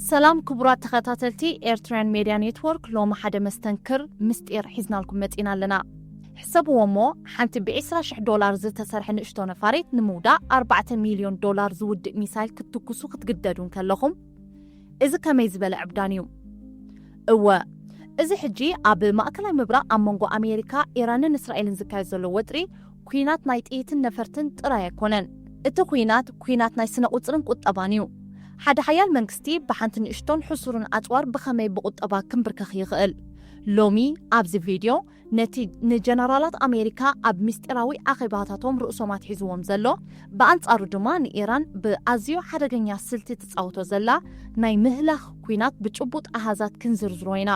ሰላም ክቡራት ተኸታተልቲ ኤርትራውያን ሜድያ ኔትወርክ፣ ሎሚ ሓደ መስተንክር ምስጢር ሒዝናልኩም መጺና ኣለና። ሕሰብዎ እሞ፣ ሓንቲ ብ20 ሽሕ ዶላር ዝተሰርሐ ንእሽቶ ነፋሪት ንምውዳእ 4 ሚልዮን ዶላር ዝውድእ ሚሳይል ክትትኩሱ ክትግደዱ እንከለኹም፣ እዚ ከመይ ዝበለ ዕብዳን እዩ? እወ፣ እዚ ሕጂ ኣብ ማእከላይ ምብራቕ ኣብ መንጎ ኣሜሪካ፣ ኢራንን እስራኤልን ዝካየድ ዘሎ ወጥሪ፣ ኲናት ናይ ጥይትን ነፈርትን ጥራይ ኣይኮነን። እቲ ኲናት፣ ኲናት ናይ ስነ ቁጽርን ቁጠባን እዩ። ሓደ ሓያል መንግስቲ ብሓንቲ ንእሽቶን ሕሱርን ኣጽዋር ብኸመይ ብቁጠባ ክንብርከኽ ይኽእል? ሎሚ ኣብዚ ቪድዮ ነቲ ንጀነራላት ኣሜሪካ ኣብ ምስጢራዊ ኣኼባታቶም ርእሶም ኣትሒዝዎም ዘሎ፣ ብኣንጻሩ ድማ ንኢራን ብኣዝዩ ሓደገኛ ስልቲ ትጻወቶ ዘላ ናይ ምህላኽ ኲናት ብጭቡጥ ኣሃዛት ክንዝርዝሮ ኢና።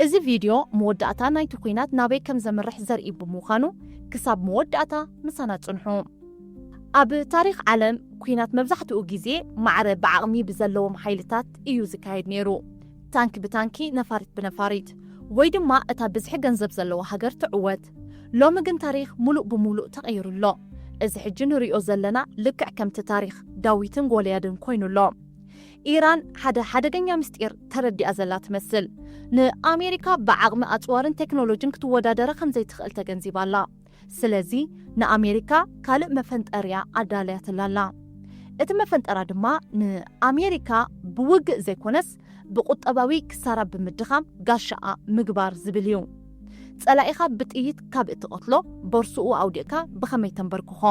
እዚ ቪድዮ መወዳእታ ናይቲ ኲናት ናበይ ከም ዘምርሕ ዘርኢ ብምዃኑ፣ ክሳብ መወዳእታ ምሳና ጽንሑ። ኣብ ታሪኽ ዓለም፣ ኲናት መብዛሕትኡ ግዜ ማዕረ ብዓቕሚ ብዘለዎም ሓይልታት እዩ ዝካየድ ነይሩ። ታንኪ ብታንኪ፣ ነፋሪት ብነፋሪት፣ ወይ ድማ እታ ብዝሒ ገንዘብ ዘለዋ ሃገር ትዕወት። ሎሚ ግን ታሪኽ ሙሉእ ብሙሉእ ተቐይሩ ኣሎ። እዚ ሕጂ ንሪኦ ዘለና ልክዕ ከምቲ ታሪኽ ዳዊትን ጎልያድን ኮይኑ ኣሎ። ኢራን ሓደ ሓደገኛ ምስጢር ተረዲኣ ዘላ ትመስል። ንኣሜሪካ ብዓቕሚ ኣጽዋርን ቴክኖሎጂን ክትወዳደራ ከም ዘይትኽእል ተገንዚባ ኣላ። ስለዚ ንኣሜሪካ ካልእ መፈንጠርያ ኣዳልያትላ ኣላ። እቲ መፈንጠራ ድማ ንኣሜሪካ ብውግእ ዘይኮነስ ብቁጠባዊ ክሳራ ብምድኻም ጋሻኣ ምግባር ዝብል እዩ። ጸላኢኻ ብጥይት ካብ እትቐትሎ፣ ቦርስኡ ኣውዲቕካ ብኸመይ ተንበርክኾ?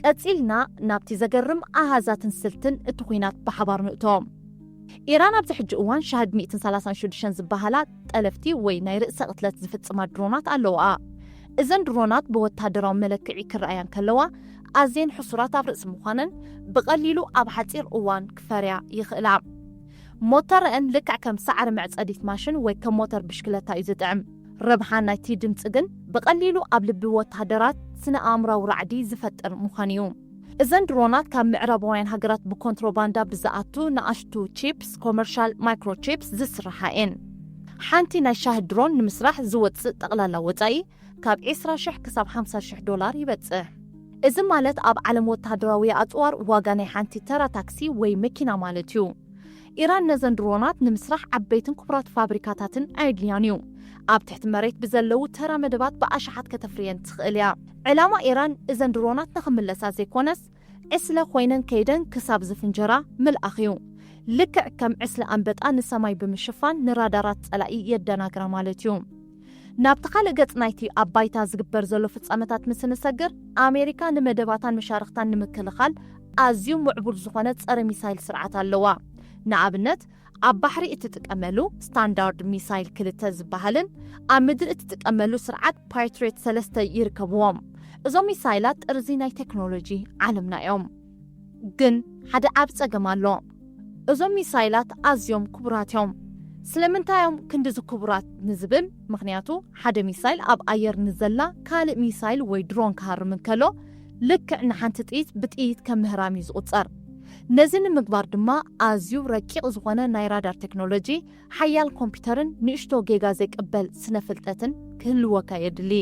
ቀጺልና ናብቲ ዘገርም ኣሃዛትን ስልትን እቲ ኲናት ብሓባር ንእቶ። ኢራን ኣብዚ ሕጂ እዋን ሻህድ ሚእትን ሰላሳን ሽዱሽተን ዝበሃላ ጠለፍቲ ወይ ናይ ርእሰ ቅትለት ዝፍጽማ ድሮናት ኣለዋኣ። እዘን ድሮናት ብወታደራዊ መለክዒ ክረኣያ እንከለዋ፣ ኣዝየን ሕሱራት ኣብ ርእሲ ምዃነን፣ ብቐሊሉ ኣብ ሓጺር እዋን ክፈርያ ይኽእላ። ሞተረአን ልክዕ ከም ሳዕሪ መዕጸዲት ማሽን ወይ ከም ሞተር ብሽክለታ እዩ ዝጥዕም። ረብሓ ናይቲ ድምጺ ግን ብቐሊሉ ኣብ ልቢ ወተሃደራት ስነ ኣእምራዊ ራዕዲ ዝፈጥር ምዃኑ እዩ። እዘን ድሮናት ካብ ምዕራባውያን ሃገራት ብኮንትሮባንዳ ብዝኣቱ ንኣሽቱ ቺፕስ፣ ኮመርሻል ማይክሮቺፕስ፣ ዝስርሓ እየን። ሓንቲ ናይ ሻሂ ድሮን ንምስራሕ ዝወጽእ ጠቕላላ ወጻኢ ካብ ዕስራ ሽሕ ክሳብ ሓምሳ ሽሕ ዶላር ይበጽሕ። እዚ ማለት ኣብ ዓለም ወተሃደራዊ ኣጽዋር ዋጋ ናይ ሓንቲ ተራ ታክሲ ወይ መኪና ማለት እዩ። ኢራን ነዘን ድሮናት ንምስራሕ ዓበይትን ክቡራት ፋብሪካታትን ኣየድልያን እዩ። ኣብ ትሕቲ መሬት ብዘለዉ ተራ መደባት ብኣሽሓት ከተፍርየን ትኽእል እያ። ዕላማ ኢራን እዘን ድሮናት ንኽምለሳ ዘይኮነስ፣ ዕስለ ኮይነን ከይደን ክሳብ ዝፍንጀራ ምልኣኽ እዩ። ልክዕ ከም ዕስለ ኣንበጣ ንሰማይ ብምሽፋን ንራዳራት ጸላኢ የደናግራ ማለት እዩ። ናብቲ ካልእ ገጽ ናይቲ ኣብ ባይታ ዝግበር ዘሎ ፍጻመታት ምስ እንሰግር፣ ኣሜሪካ ንመደባታን መሻርኽታን ንምክልኻል ኣዝዩ ምዕቡል ዝኾነ ጸረ ሚሳይል ስርዓት ኣለዋ። ንኣብነት፣ ኣብ ባሕሪ እትጥቀመሉ ስታንዳርድ ሚሳይል ክልተ ዝበሃልን ኣብ ምድሪ እትጥቀመሉ ስርዓት ፓትሪዮት ሰለስተ ይርከብዎም። እዞም ሚሳይላት ጥርዚ ናይ ቴክኖሎጂ ዓለምና እዮም። ግን ሓደ ዓቢ ጸገም ኣሎ። እዞም ሚሳይላት ኣዝዮም ክቡራት እዮም። ስለምንታይ እዮም ክንድዚ ክቡራት ንዝብል? ምኽንያቱ ሓደ ሚሳይል ኣብ ኣየር ንዘላ ካልእ ሚሳይል ወይ ድሮን ክሃርም እንከሎ፣ ልክዕ ንሓንቲ ጥይት ብጥይት ከም ምህራም እዩ ዝቑጸር። ነዚ ንምግባር ድማ ኣዝዩ ረቂቕ ዝኾነ ናይ ራዳር ቴክኖሎጂ፣ ሓያል ኮምፒውተርን ንእሽቶ ጌጋ ዘይቅበል ስነ ፍልጠትን ክህልወካ የድሊ።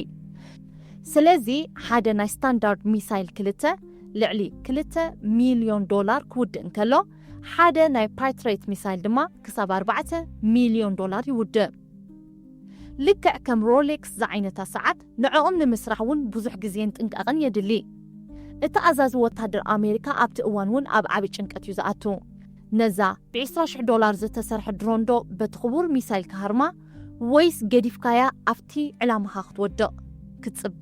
ስለዚ ሓደ ናይ ስታንዳርድ ሚሳይል ክልተ ልዕሊ ክልተ ሚልዮን ዶላር ክውድእ እንከሎ፣ ሓደ ናይ ፓትሪዮት ሚሳይል ድማ ክሳብ ኣርባዕተ ሚልዮን ዶላር ይውድእ። ልክዕ ከም ሮሌክስ ዝዓይነታ ሰዓት፣ ንዕኦም ንምስራሕ እውን ብዙሕ ግዜን ጥንቃቐን የድሊ። እቲ ኣዛዚ ወታደር ኣሜሪካ ኣብቲ እዋን እውን ኣብ ዓቢ ጭንቀት እዩ ዝኣቱ። ነዛ ብዕስራ ሽሕ ዶላር ዝተሰርሐ ድሮን ዶ በቲ ክቡር ሚሳይል ክሃርማ፣ ወይስ ገዲፍካያ ኣብቲ ዕላማኻ ክትወድቕ ክትጽበ?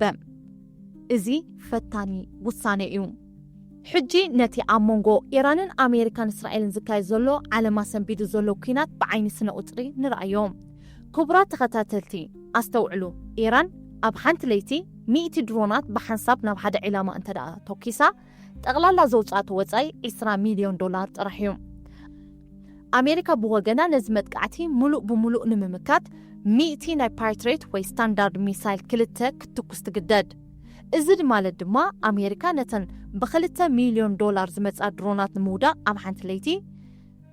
እዚ ፈታኒ ውሳነ እዩ። ሕጂ ነቲ ኣብ መንጎ ኢራንን ኣሜሪካን እስራኤልን ዝካየድ ዘሎ ዓለም ኣሰንቢዱ ዘሎ ኲናት ብዓይኒ ስነ ቁጽሪ ንርኣዮ። ክቡራት ተኸታተልቲ፣ ኣስተውዕሉ፣ ኢራን ኣብ ሓንቲ ለይቲ ሚእቲ ድሮናት ብሓንሳብ ናብ ሓደ ዒላማ እንተ ደኣ ተኲሳ፣ ጠቕላላ ዘውጽኣቶ ወጻኢ ዕስራ ሚልዮን ዶላር ጥራሕ እዩ። ኣሜሪካ ብወገና ነዚ መጥቃዕቲ ምሉእ ብምሉእ ንምምካት ሚእቲ ናይ ፓትሪዮት ወይ ስታንዳርድ ሚሳይል ክልተ ክትትኩስ ትግደድ። እዚ ማለት ድማ ኣሜሪካ ነተን ብክልተ ሚልዮን ዶላር ዝመጻ ድሮናት ንምውዳእ ኣብ ሓንቲ ለይቲ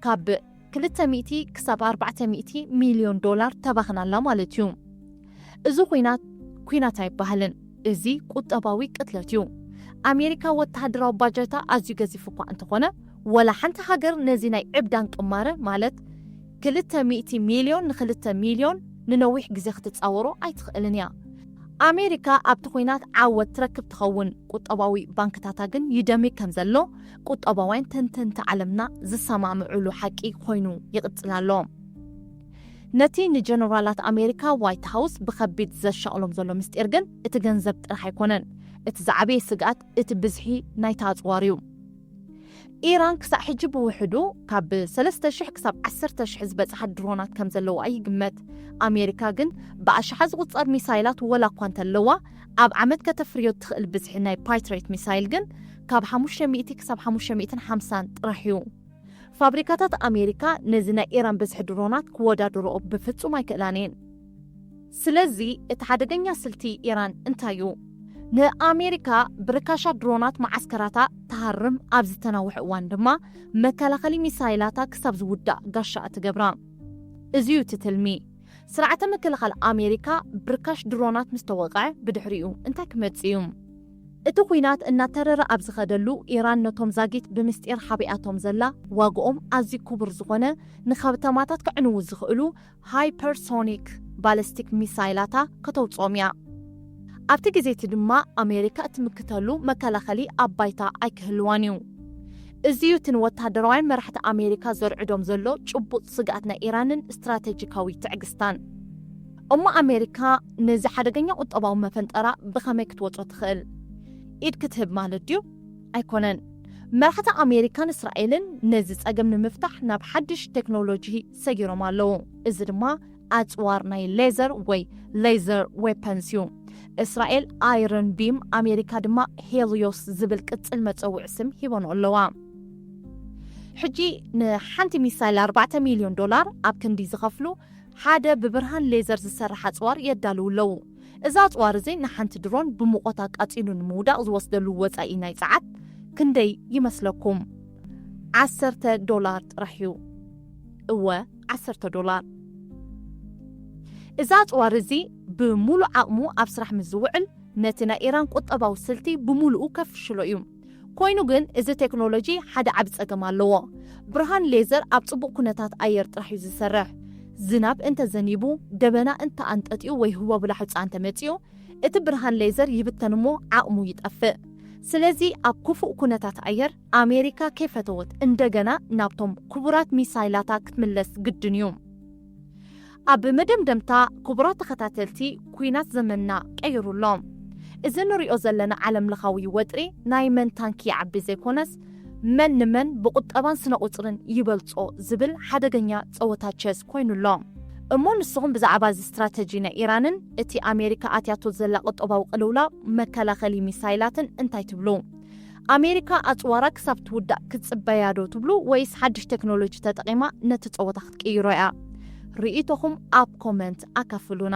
ካብ ክልተ ሚእቲ ክሳብ ኣርባዕተ ሚእቲ ሚልዮን ዶላር ተባኽን ኣላ ማለት እዩ። እዚ ኲናት ኲናት ኣይበሃልን። እዚ ቁጠባዊ ቅትለት እዩ። ኣሜሪካ ወተሃደራዊ ባጀታ ኣዝዩ ገዚፍ እኳ እንተኾነ፣ ወላ ሓንቲ ሃገር ነዚ ናይ ዕብዳን ቅማረ፣ ማለት ክልተ ሚእቲ ሚልዮን ንክልተ ሚልዮን፣ ንነዊሕ ግዜ ክትጻወሮ ኣይትኽእልን እያ። ኣሜሪካ ኣብቲ ኲናት ዓወት ትረክብ ትኸውን፣ ቁጠባዊ ባንክታታ ግን ይደሚ ከም ዘሎ ቁጠባውያን ተንተንቲ ዓለምና ዝሰማምዕሉ ሓቂ ኮይኑ ይቕጽል ኣሎ። ነቲ ንጀነራላት ኣሜሪካ ዋይት ሃውስ ብኸቢድ ዘሻቕሎም ዘሎ ምስጢር ግን እቲ ገንዘብ ጥራሕ ኣይኮነን። እቲ ዝዓበየ ስግኣት እቲ ብዝሒ ናይቲ ኣጽዋር እዩ። ኢራን ክሳዕ ሕጂ ብውሕዱ ካብ ሰለስተ ሽሕ ክሳብ ዓሰርተ ሽሕ ዝበጽሓ ድሮናት ከም ዘለዋ ይግመት። ኣሜሪካ ግን ብኣሽሓት ዝቑጸር ሚሳይላት ወላ እኳ እንተለዋ፣ ኣብ ዓመት ከተፍርዮ እትኽእል ብዝሒ ናይ ፓትሪዮት ሚሳይል ግን ካብ ሓሙሽተ ሚእቲ ክሳብ ሓሙሽተ ሚእትን ሓምሳን ጥራሕ እዩ። ፋብሪካታት ኣሜሪካ ነዚ ናይ ኢራን ብዝሒ ድሮናት ክወዳድርኦ ብፍጹም ኣይክእላን እየን። ስለዚ እቲ ሓደገኛ ስልቲ ኢራን እንታይ እዩ? ንኣሜሪካ ብርካሻት ድሮናት መዓስከራታ ትሃርም ኣብ ዝተናውሐ እዋን ድማ፣ መከላኸሊ ሚሳይላታ ክሳብ ዝውዳእ ጋሻ ትገብራ። እዚ እዩ እቲ ትልሚ። ስርዓተ ምክልኻል ኣሜሪካ ብርካሽ ድሮናት ምስ ተወቕዐ፣ ብድሕሪኡ እንታይ ክመጽእ እዩ? እቲ ኲናት እናተረረ ኣብ ዝኸደሉ፣ ኢራን ነቶም ዛጊት ብምስጢር ሓቢኣቶም ዘላ፣ ዋግኦም ኣዝዩ ክቡር ዝኾነ፣ ንከተማታት ከዕንዉ ዝኽእሉ ሃይፐርሶኒክ ባለስቲክ ሚሳይላታ ከተውጽኦም እያ። ኣብቲ ግዜ እቲ ድማ ኣሜሪካ እትምክተሉ መከላኸሊ ኣብ ባይታ ኣይክህልዋን እዩ። እዚ እዩ እቲ ንወተሃደራውያን መራሕቲ ኣሜሪካ ዘርዕዶም ዘሎ ጭቡጥ ስግኣት ናይ ኢራንን ስትራተጂካዊ ትዕግስታን። እሞ ኣሜሪካ ነዚ ሓደገኛ ቁጠባዊ መፈንጠራ ብኸመይ ክትወጾ ትኽእል? ኢድ ክትህብ ማለት ድዩ? ኣይኮነን። መራሕቲ ኣሜሪካን እስራኤልን ነዚ ጸገም ንምፍታሕ ናብ ሓድሽ ቴክኖሎጂ ሰጊሮም ኣለዉ። እዚ ድማ ኣጽዋር ናይ ሌዘር ወይ ሌዘር ዌፐንስ እዩ። እስራኤል ኣይረን ቢም፣ ኣሜሪካ ድማ ሄልዮስ ዝብል ቅጽል መጸውዒ ስም ሂቦንኦ ኣለዋ። ሕጂ ንሓንቲ ሚሳይል ኣርባዕተ ሚልዮን ዶላር ኣብ ክንዲ ዝኸፍሉ፣ ሓደ ብብርሃን ሌዘር ዝሰርሕ ኣጽዋር የዳልዉ ኣለዉ። እዚ ኣጽዋር እዚ ንሓንቲ ድሮን ብሙቐት ኣቃጺሉ ንምውዳቕ ዝወስደሉ ወጻኢ ናይ ጸዓት ክንደይ ይመስለኩም? ዓሰርተ ዶላር ጥራሕ እዩ። እወ፣ ዓሰርተ ዶላር። እዚ ኣጽዋር እዚ ብምሉእ ዓቕሙ ኣብ ስራሕ ምስ ዝውዕል፣ ነቲ ናይ ኢራን ቁጠባዊ ስልቲ ብምሉኡ ከፍሽሎ እዩ። ኮይኑ ግን፣ እዚ ቴክኖሎጂ ሓደ ዓቢ ጸገም ኣለዎ። ብርሃን ሌዘር ኣብ ጽቡቕ ኩነታት ኣየር ጥራሕ እዩ ዝሰርሕ። ዝናብ እንተ ዘኒቡ፣ ደበና እንተ ኣንጠጥዩ ወይ ህቦብላ ሑጻ እንተ መጺኡ፣ እቲ ብርሃን ሌዘር ይብተን እሞ ዓቕሙ ይጠፍእ። ስለዚ ኣብ ክፉእ ኩነታት ኣየር ኣሜሪካ ከይፈተወት እንደገና ናብቶም ክቡራት ሚሳይላታ ክትምለስ ግድን እዩ። ኣብ መደምደምታ ክቡራት ተኸታተልቲ፣ ኲናት ዘመንና ቀይሩ ኣሎ። እዚ ንሪኦ ዘለና ዓለም ለኻዊ ወጥሪ ናይ መን ታንኪ ይዓቢ ዘይኮነስ፣ መን ንመን ብቁጠባን ስነ ቁጽርን ይበልጾ ዝብል ሓደገኛ ጸወታ ቸስ ኮይኑ ኣሎ። እሞ ንስኹም ብዛዕባ እዚ ስትራተጂ ናይ ኢራንን እቲ ኣሜሪካ ኣትያቶ ዘላ ቁጠባዊ ቅልውላው መከላኸሊ ሚሳይላትን እንታይ ትብሉ? ኣሜሪካ ኣጽዋራ ክሳብ ትውዳእ ክትጽበያ ዶ ትብሉ፣ ወይስ ሓድሽ ቴክኖሎጂ ተጠቒማ ነቲ ጸወታ ክትቅይሮ እያ? ርእይቶኹም ኣብ ኮመንት ኣካፍሉና።